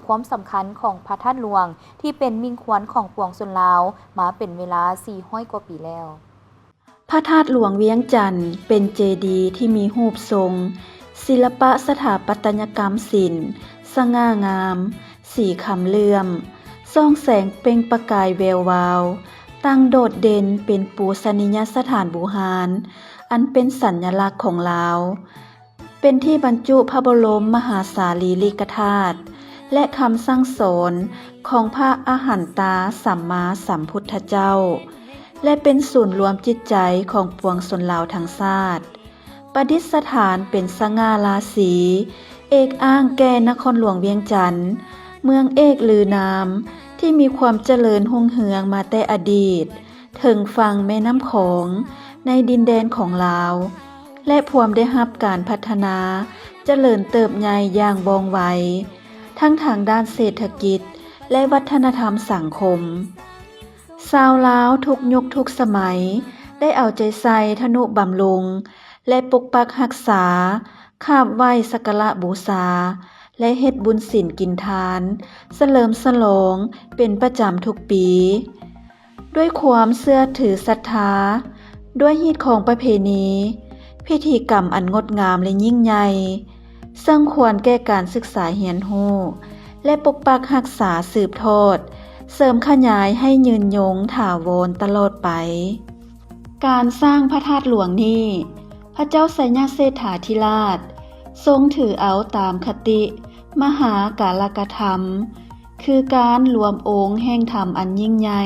ຄວາມສຳຄັນຂອງພະທາດຫຼວງ ທີ່ເປັນມິ່ງຄວັນຂອງປວງຊົນລາວມາເປັນເວລາສີ່ຮ້ອຍກວ່າປີແລ້ວ. ພະທາດຫຼວງວຽງຈັນເປັນເຈດີທີ່ມີຮູບຊົງ, ສິລະປະສະຖາປັດຕະຍະກຳສິນ, ສະຫງ່າງາມ, ສີຄຳເຫຼື້ອມ, ສ່ອງແສງເປັ່ງປະກາຍແວວວາວ, ຕັ້ງໂດດເດັ່ນເປັນປູຊະນີຍະສະຖານບູຮານ ອັນເປັນສັນຍະລັກຂອງລາວ. ເປັນທີ່ບັນຈຸພະບໍລົມມະຫາສາລີລິກະທາດ ແລະ ຄຳສັ່ງສອນຂອງພະອະຫັນຕາສຳມາສຳພຸດທະເຈົ້າ ແລະ ເປັນສູນລວມຈິດໃຈຂອງປວງຊົນລາວທັງຊາດ. ປະດິດສະຖານເປັນສະຫງ່າລາສີ, ເອກອ້າງແກ່ນະຄອນຫຼວງວຽງຈັນ, ເມືອງເອກລືນາມ ທີ່ມີຄວາມຈະເລີນຮຸ່ງເຮືອງມາແຕ່ອະດີດ ເຖິງຝັ່ງແມ່ນ້ຳຂອງໃນດິນແດນຂອງລາວ ແລະ ພວມໄດ້ຮັບການພັດທະນາຈະເລີນເຕີບໃຫຍ່ຢ່າງວ່ອງໄວ ທັງທາງດ້ານເສດຖະກິດ ແລະ ວັດທະນະທຳສັງຄົມ. ຊາວລາວທຸກຍຸກທຸກສະໄໝໄດ້ເອົາໃຈໃສ່ທະນຸບຳລຸງ ແລະ ປົກປັກຮັກສາ, ຂາບໄຫວ້ສັກກາລະບູຊາ ແລະ ເຮັດບຸນສິນກິນທານ ສະເຫຼີມສະຫຼອງເປັນປະຈຳທຸກປີ. ດ້ວຍຄວາມເຊື່ອຖືສັດທາ, ດ້ວຍຮີດຄອງປະເພນີ, ພິທີກຳອັນງົດງາມ ແລະ ຍິ່ງໃຫຍ່, ເຊິ່ງຄວນແກ່ການສຶກສາຮຽນຮູ້ ແລະ ປົກປັກຮັກສາສືບທອດ, ເສີມຂະຫຍາຍໃຫ້ຍືນຍົງຖາວອນຕະຫຼອດໄປ. ການສ້າງພະທາດຫຼວງນີ້, ພະເຈົ້າໄຊຍະເຊດຖາທິລາດ ຊົງຖືເອົາຕາມຄະຕິມະຫາກາລະກະທຳ, ຄືການລວມອົງແຫ່ງທຳອັນຍິ່ງໃຫຍ່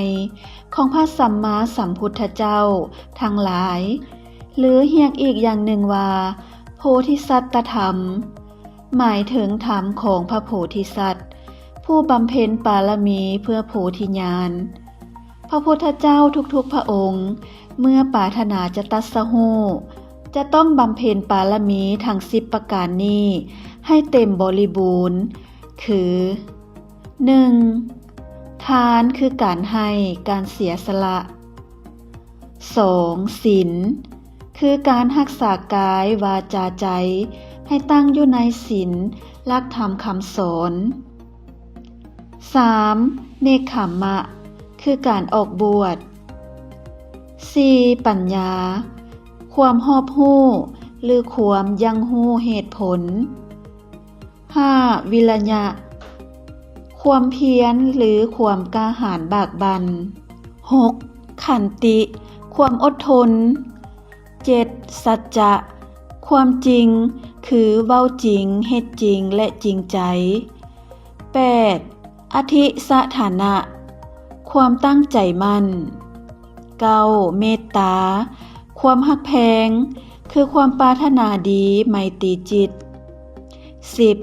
ຂອງພະສຳມາສຳພຸດທະເຈົ້າທັງຫຼາຍ ຫຼື ຮຽກອີກຢ່າງໜຶ່ງວ່າ ໂພທິສັດຕະທຳ, ໝາຍເຖິງທຳຂອງພະໂພທິສັດ ຜູ້ບຳເພັນປາລະມີເພື່ອໂພທິຍານ. ພະພຸດທະເຈົ້າທຸກໆພະອົງ ເມື່ອປາດຖະໜາຈະຕັດສະຮູ້ ຈະຕ້ອງບຳເພັນປາລະມີທັງສິບປະການນີ້ໃຫ້ເຕັມບໍລິບູນ ຄື ໜຶ່ງ ທານ ຄືການໃຫ້, ການເສຍສະຫຼະ. ສອງ ສິນ ຄືການຮັກສາກາຍ, ວາຈາ, ໃຈ ໃຫ້ຕັ້ງຢູ່ໃນສິນ, ຫຼັກທຳຄຳສອນ. ສາມ ເນກຂາມະ ຄືການອອກບວດ. ສີ່ ປັນຍາ ຄວາມຮອບຮູ້ ຫຼື ຄວາມຢັ້ງຮູ້ເຫດຜົນ. ຫ້າ ວິລະຍະ ຄວາມພຽນ ຫຼື ຄວາມກ້າຫານບາກບັ່ນ. ຫົກ ຂັນຕິ ຄວາມອົດທົນ. ເຈັດ ສັດຈະ ຄວາມຈິງ ຄືເວົ້າຈິງ, ເຮັດຈິງ ແລະ ຈິງໃຈ. ແປດ ອະທິສະຖານະ ຄວາມຕັ້ງໃຈໝັ້ນ. ເກົ້າ ເມດຕາ ຄວາມຮັກແພງ ຄືຄວາມປາດຖະໜາດີ, ໄມຕີຈິດ. ສິບ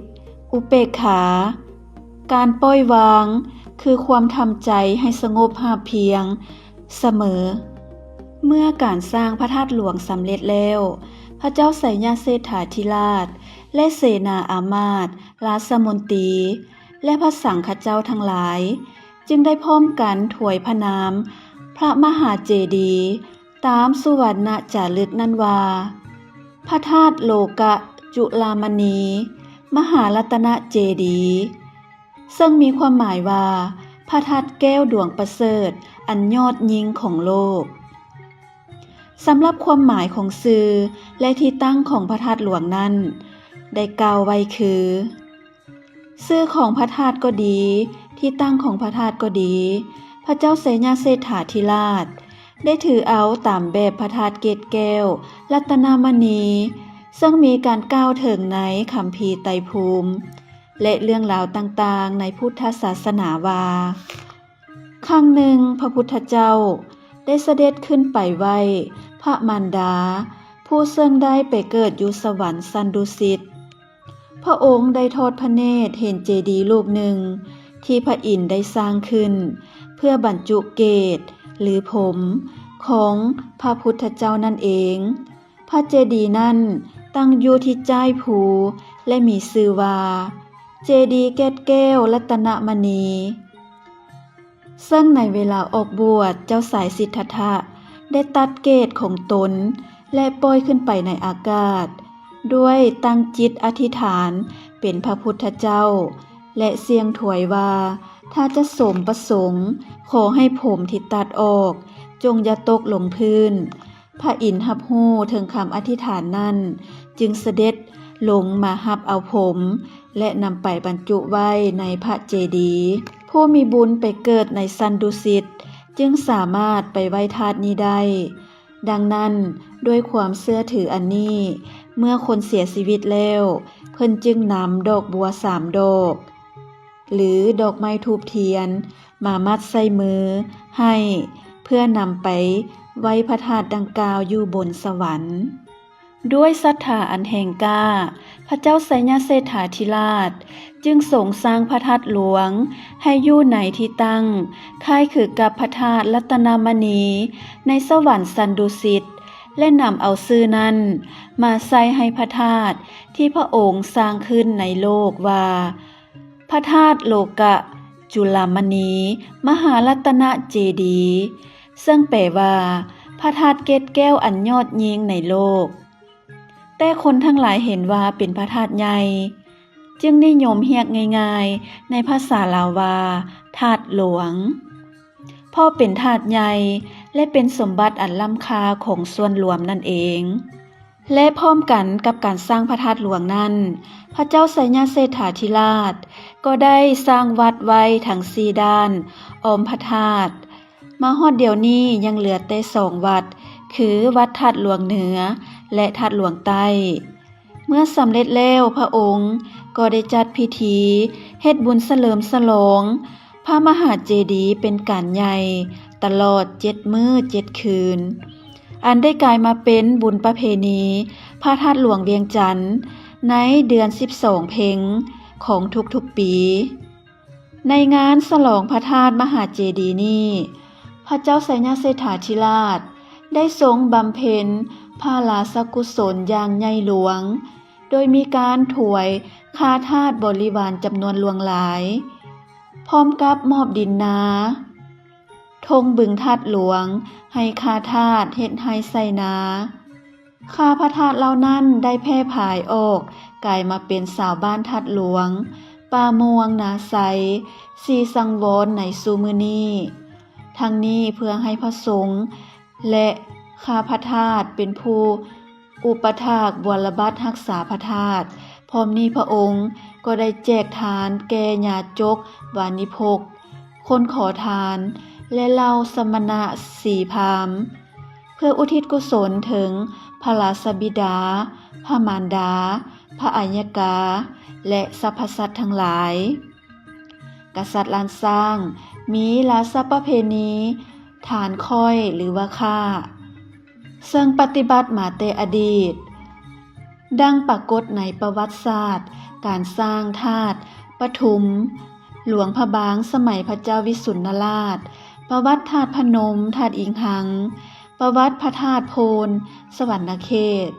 ອຸເປກຂາ ການປ່ອຍວາງ ຄືຄວາມທຳໃຈໃຫ້ສະຫງົບຮາບພຽງສະເໝີ. ເມື່ອການສ້າງພະທາດຫຼວງສຳເລັດແລ້ວ, ພະເຈົ້າໄຊຍະເຊດຖາທິລາດ ແລະ ເສນາອາມາດ, ລາຊະມົນຕີ ແລະ ພະສັງຄະເຈົ້າທັງຫຼາຍ ຈຶ່ງໄດ້ພ້ອມກັນຖວາຍພະນາມພະມະຫາເຈດີ ຕາມສຸວັນນະຈາລຶກນັ້ນວ່າ ພະທາດໂລກະຈຸລາມະນີ ມະຫາລັດຕະນະເຈດີ, ເຊິ່ງມີຄວາມໝາຍວ່າ ພະທາດແກ້ວດວງປະເສີດອັນຍອດຍິ່ງຂອງໂລກ. ສຳລັບຄວາມໝາຍຂອງຊື່ ແລະ ທີ່ຕັ້ງຂອງພະທາດຫຼວງນັ້ນ ໄດ້ກ່າວໄວ້ຄື ຊື່ຂອງພະທາດກໍດີ, ທີ່ຕັ້ງຂອງພະທາດກໍດີ, ພະເຈົ້າໄຊຍະເຊດຖາທິລາດ ໄດ້ຖືເອົາຕາມແບບພະທາດເກດແກ້ວລັດຕະນະມະນີ ເຊິ່ງມີການກ່າວເຖິງໃນຄຳພີໄຕພູມ ແລະ ເລື່ອງລາວຕ່າງໆໃນພຸດທະສາສະໜາວ່າ ຄັ້ງໜຶ່ງພະພຸດທະເຈົ້າໄດ້ສະເດັດຂຶ້ນໄປໄຫວ້ພະມານດາ ຜູ້ເຊິ່ງໄດ້ໄປເກີດຢູ່ສະຫວັນຊັ້ນດຸສິດ. ພະອົງໄດ້ທອດພະເນດເຫັນເຈດີລູກໜຶ່ງທີ່ພະອິນໄດ້ສ້າງຂຶ້ນເພື່ອບັນຈຸເກດ ຫຼື ຜົມຂອງພະພຸດທະເຈົ້ານັ້ນເອງ. ພະເຈດີນັ້ນຕັ້ງຢູ່ທີ່ຈ້າຍພູ ແລະ ມີຊື່ວ່າ ເຈດີແກດແກ້ວລັດຕະນະມະນີ. ເຊິ່ງໃນເວລາອອກບວດ ເຈົ້າຊາຍສິດທັດຖະໄດ້ຕັດເກດຂອງຕົນ ແລະ ປ່ອຍຂຶ້ນໄປໃນອາກາດ ດ້ວຍຕັ້ງຈິດອະທິຖານເປັນພະພຸດທະເຈົ້າ ແລະ ສ່ຽງຖວາຍວ່າ ຖ້າຈະສົມປະສົງ ຂໍໃຫ້ຜົມທີ່ຕັດອອກ ຈົ່ງຢ່າຕົກລົງພື້ນ. ພະອິນຮັບຮູ້ເຖິງຄຳອະທິຖານນັ້ນ ຈຶ່ງສະເດັດລົງມາຮັບເອົາຜົມ ແລະ ນຳໄປບັນຈຸໄວ້ໃນພະເຈດີ. ຜູ້ມີບຸນໄປເກີດໃນຊັ້ນດຸສິດ ຈຶ່ງສາມາດໄປໄຫວ້ທາດນີ້ໄດ້. ດັ່ງນັ້ນ, ດ້ວຍຄວາມເຊື່ອຖືອັນນີ້, ເມື່ອຄົນເສຍຊີວິດແລ້ວ, ເພິ່ນຈຶ່ງນຳດອກບົວສາມດອກ ຫຼື ດອກໄມ້ທູບທຽນ ມາມັດໃສ່ມືໃຫ້ ເພື່ອນຳໄປໄຫວ້ພະທາດດັ່ງກ່າວຢູ່ບົນສະຫວັນ. ດ້ວຍສັດທາອັນແຮງກ້າ, ພະເຈົ້າໄຊຍະເສດຖາທິລາດຈຶ່ງຊົງສ້າງພະທາດຫຼວງໃຫ້ຢູ່ໃນທີ່ຕັ້ງຄ້າຍຄືກັບພະທາດລັດຕະນະມະນີໃນສະຫວັນຊັ້ນດຸສິດ ແລະ ນຳເອົາຊື່ນັ້ນມາໃສ່ໃຫ້ພະທາດທີ່ພະອົງສ້າງຂຶ້ນໃນໂລກວ່າ ພະທາດໂລກະຈຸລະມະນີມະຫາລັດຕະນະເຈດີ, ເຊິ່ງແປວ່າ ພະທາດເກດແກ້ວອັນຍອດຍິ່ງໃນໂລກ. ແຕ່ຄົນທັງຫຼາຍເຫັນວ່າເປັນພະທາດໃຫຍ່, ຈຶ່ງນິຍົມຮຽກງ່າຍໆໃນພາສາລາວວ່າ ທາດຫຼວງ, ເພາະເປັນທາດໃຫຍ່ ແລະ ເປັນສົມບັດອັນລ້ຳຄ່າຂອງສ່ວນລວມນັ້ນເອງ. ແລະ ພ້ອມກັນກັບການສ້າງພະທາດຫຼວງນັ້ນ, ພະເຈົ້າໄຊຍະເສດຖາທິລາດກໍໄດ້ສ້າງວັດໄວ້ທັງສີ່ດ້ານອ້ອມພະທາດ. ມາຮອດດຽວນີ້ຍັງເຫຼືອແຕ່ສອງວັດ ຄືວັດທາດຫຼວງເໜືອ ແລະ ທາດຫຼວງໃຕ້. ເມື່ອສຳເລັດແລ້ວ, ພະອົງກໍໄດ້ຈັດພິທີເຮັດບຸນສະເຫຼີມສະຫຼອງພະມະຫາເຈດີເປັນການໃຫຍ່ຕະຫຼອດເຈັດມື້ເຈັດຄືນ, ອັນໄດ້ກາຍມາເປັນບຸນປະເພນີພະທາດຫຼວງວຽງຈັນໃນເດືອນສິບສອງເພັງຂອງທຸກໆປີ. ໃນງານສະຫຼອງພະທາດມະຫາເຈດີນີ້, ພະເຈົ້າໄຊຍະເສດຖາທິລາດໄດ້ຊົງບຳເພັນພະລາຊະກຸສົນຢ່າງໃຫຍ່ຫຼວງ, ໂດຍມີການຖວາຍຂ້າທາດບໍລິວານຈຳນວນຫຼວງຫຼາຍ, ພ້ອມກັບມອບດິນນາ ທົ່ງບຶງທາດຫຼວງໃຫ້ຂ້າທາດເຮັດໄຮ່ໄຖນາ. ຂ້າພະທາດເຫຼົ່ານັ້ນໄດ້ແຜ່ຜາຍອອກກາຍມາເປັນຊາວບ້ານທາດຫຼວງ, ປ່າມ່ວງ, ນາໄຊ, ສີສັງວອນໃນສູ່ມື້ນີ້. ທັງນີ້ເພື່ອໃຫ້ພະສົງ ແລະ ຂ້າພະທາດເປັນຜູ້ອຸປະຖາກບົວລະບັດຮັກສາພະທາດ. ພ້ອມນີ້ພະອົງກໍໄດ້ແຈກທານແກ່ຍາຈົກ, ວານິພົກ, ຄົນຂໍທານ ແລະ ເຫຼົ່າສະມະນະສີພາມ ເພື່ອອຸທິດກຸສົນເຖິງພະລາຊະບິດາ, ພະມານດາ, ພະອາຍະກາ ແລະ ສັບພະສັດທັງຫຼາຍ. ກະສັດລ້ານຊ້າງມີລາຊະປະເພນີທານຂ້ອຍ ຫຼືວ່າຂ້າ ເຊິ່ງປະຕິບັດມາແຕ່ອະດີດ. ດັ່ງປາກົດໃນປະຫວັດສາດການສ້າງທາດປະທຸມຫຼວງພະບາງສະໄໝພະເຈົ້າວິສຸນນະລາດ, ປະຫວັດທາດພະນົມ, ທາດອີງຮັງ, ປະຫວັດພະທາດໂພນ, ສະຫວັນນະເຂດ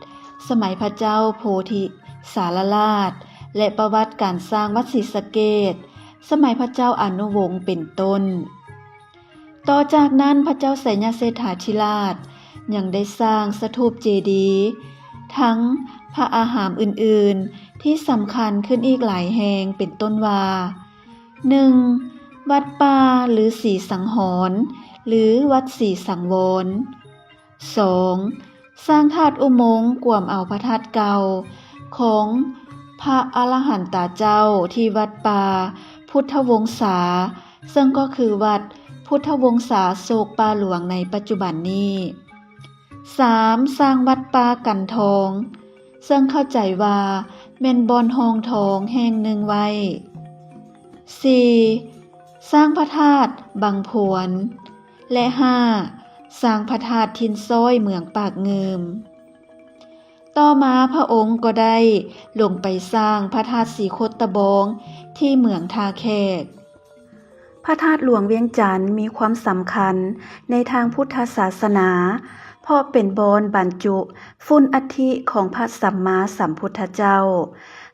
ສະໄໝພະເຈົ້າໂພທິສາລະລາດ ແລະ ປະຫວັດການສ້າງວັດສີສະເກດ ສະໄໝພະເຈົ້າອານຸວົງ ເປັນຕົ້ນ. ຕໍ່ຈາກນັ້ນ ພະເຈົ້າໄຊຍະເສດຖາທິລາດຍັງໄດ້ສ້າງສະຖູບເຈດີ ທັງພະອາຮາມອື່ນໆ ທີ່ສຳຄັນຂຶ້ນອີກຫຼາຍແຫ່ງ ເປັນຕົ້ນວ່າ ໜຶ່ງ ວັດປ່າລືສີສັງຫອນ ຫຼື ວັດສີສັງວອນ. ສອງ ສ້າງທາດອຸມົງກວມເອົາພະທາດເກົ່າຂອງພະອະລະຫັນຕາເຈົ້າທີ່ວັດປ່າພຸດທະວົງສາ, ເຊິ່ງກໍຄືວັດພຸດທະວົງສາໂສກປ່າຫຼວງໃນປັດຈຸບັນນີ້. ສາມ ສ້າງວັດປ່າກັນທອງ, ເຊິ່ງເຂົ້າໃຈວ່າແມ່ນບ່ອນຮ່ອງທອງແຫ່ງໜຶ່ງໄວ້. ສີ່ ສ້າງພະທາດບັງພວນ ແລະ ຫ້າ ສ້າງພະທາດຖິ່ນຊ້ອຍເມືອງປາກງື່ມ. ຕໍ່ມາພະອົງກໍໄດ້ລົງໄປສ້າງພະທາດສີໂຄດຕະບອງທີ່ເມືອງທ່າແຂກ. ພະທາດຫຼວງວຽງຈັນມີຄວາມສຳຄັນໃນທາງພຸດທະສາສະໜາ, ເພາະເປັນບ່ອນບັນຈຸຝຸ່ນອັດຖິຂອງພະສຳມາສຳພຸດທະເຈົ້າ,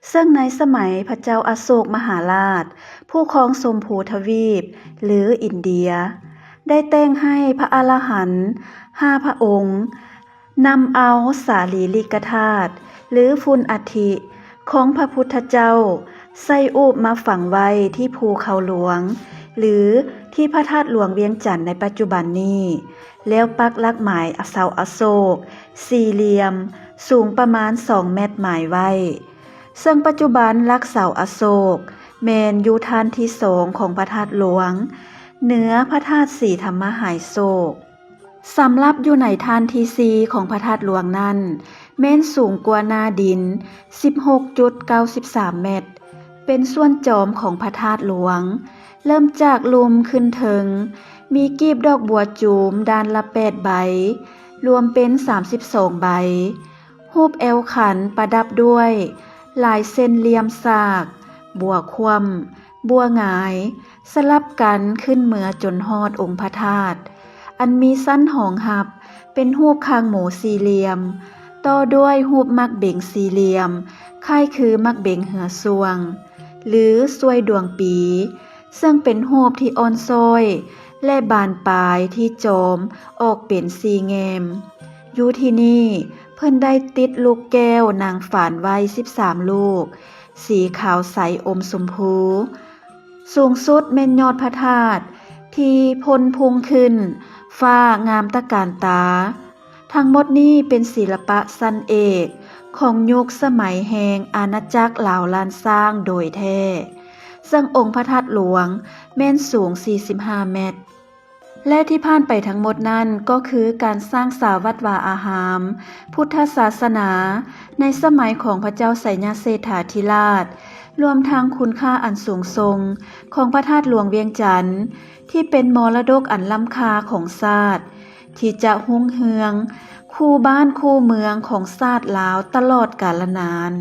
ເຊິ່ງໃນສະໄໝພະເຈົ້າອະໂສກມະຫາລາດ, ຜູ້ຄອງຊົມພູທະວີບ ຫຼື ອິນເດຍ, ໄດ້ແຕ່ງໃຫ້ພະອະລະຫັນຫ້າພະອົງ ນຳເອົາສາລີລິກະທາດ ຫຼື ຝຸ່ນອັດຖິຂອງພະພຸດທະເຈົ້າ ໃສ່ອູບມາຝັງໄວ້ທີ່ພູເຂົາຫຼວງ ຫຼື ທີ່ພະທາດຫຼວງວຽງຈັນໃນປັດຈຸບັນນີ້ ແລ້ວປັກຫຼັກໝາຍເສົາອະໂສກສີ່ຫຼ່ຽມ ສູງປະມານສອງແມັດໝາຍໄວ້. ເຊິ່ງປັດຈຸບັນຫຼັກເສົາອະໂສກແມ່ນຢູ່ທ່ານທີສອງຂອງພະທາດຫຼວງ ເໜືອພະທາດສີທຳມະຫາຍໂສກ. ສຳລັບຢູ່ໃນທ່ານທີສີ່ຂອງພະທາດຫຼວງນັ້ນ ແມ່ນສູງກວ່າໜ້າດິນສິບຫົກຈຸດເກົ້າສິບສາມແມັດ, ເປັນສ່ວນຈອມຂອງພະທາດຫຼວງ. ເລີ່ມຈາກລຸ່ມຂຶ້ນເທິງ ມີກີບດອກບົວຈູມດ້ານລະແປດໃບ, ລວມເປັນສາມສິບສອງໃບ. ຮູບແອວຂັນປະດັບດ້ວຍລາຍເສັ້ນຫຼ່ຽມສາກ, ບົວຂວ້ຳ, ບົວຫງາຍ ສະຫຼັບກັນຂຶ້ນເມືອຈົນຮອດອົງພະທາດ ອັນມີຊັ້ນຮອງຮັບເປັນຮູບຄາງໝູສີ່ຫຼ່ຽມ, ຕໍ່ດ້ວຍຮູບໝາກເບັງສີ່ຫຼ່ຽມ ຄ້າຍຄືໝາກເບັງເຮືອສ່ວງ ຫຼື ສ່ວຍດວງປີ, ເຊິ່ງເປັນຮູບທີ່ອ່ອນຊ້ອຍ ແລະ ບານປາຍທີ່ຈອມອອກເປັນສີ່ແງ່ມ. ຢູ່ທີ່ນີ້ເພິ່ນໄດ້ຕິດລູກແກ້ວນາງຟານໄວ້ສິບສາມລູກ ສີຂາວໃສອົມຊົມພູ. ສູງສຸດແມ່ນຍອດພະທາດທີ່ພົ້ນພຸ່ງຂຶ້ນຟ້າງາມຕະການຕາ. ທັງໝົດນີ້ເປັນສິລະປະຊັ້ນເອກຂອງຍຸກສະໄໝແຫ່ງອານາຈັກລາວລ້ານຊ້າງໂດຍແທ້, ເຊິ່ງອົງພະທາດຫຼວງແມ່ນສູງສີ່ສິບຫ້າແມັດ. ແລະ ທີ່ຜ່ານໄປທັງໝົດນັ້ນກໍຄືການສ້າງສາວັດວາອາຮາມ ພຸດທະສາສະໜາ ໃນສະໄໝຂອງພະເຈົ້າໄຊຍະເສດຖາທິລາດ, ລວມທັງຄຸນຄ່າອັນສູງສົ່ງຂອງພະທາດຫຼວງວຽງຈັນ ທີ່ເປັນມໍລະດົກອັນລ້ຳຄ່າຂອງຊາດ ທີ່ຈະຮຸ່ງເຮືອງຄູ່ບ້ານຄູ່ເມືອງຂອງຊາດລາວຕະຫຼອດກາລະນານ.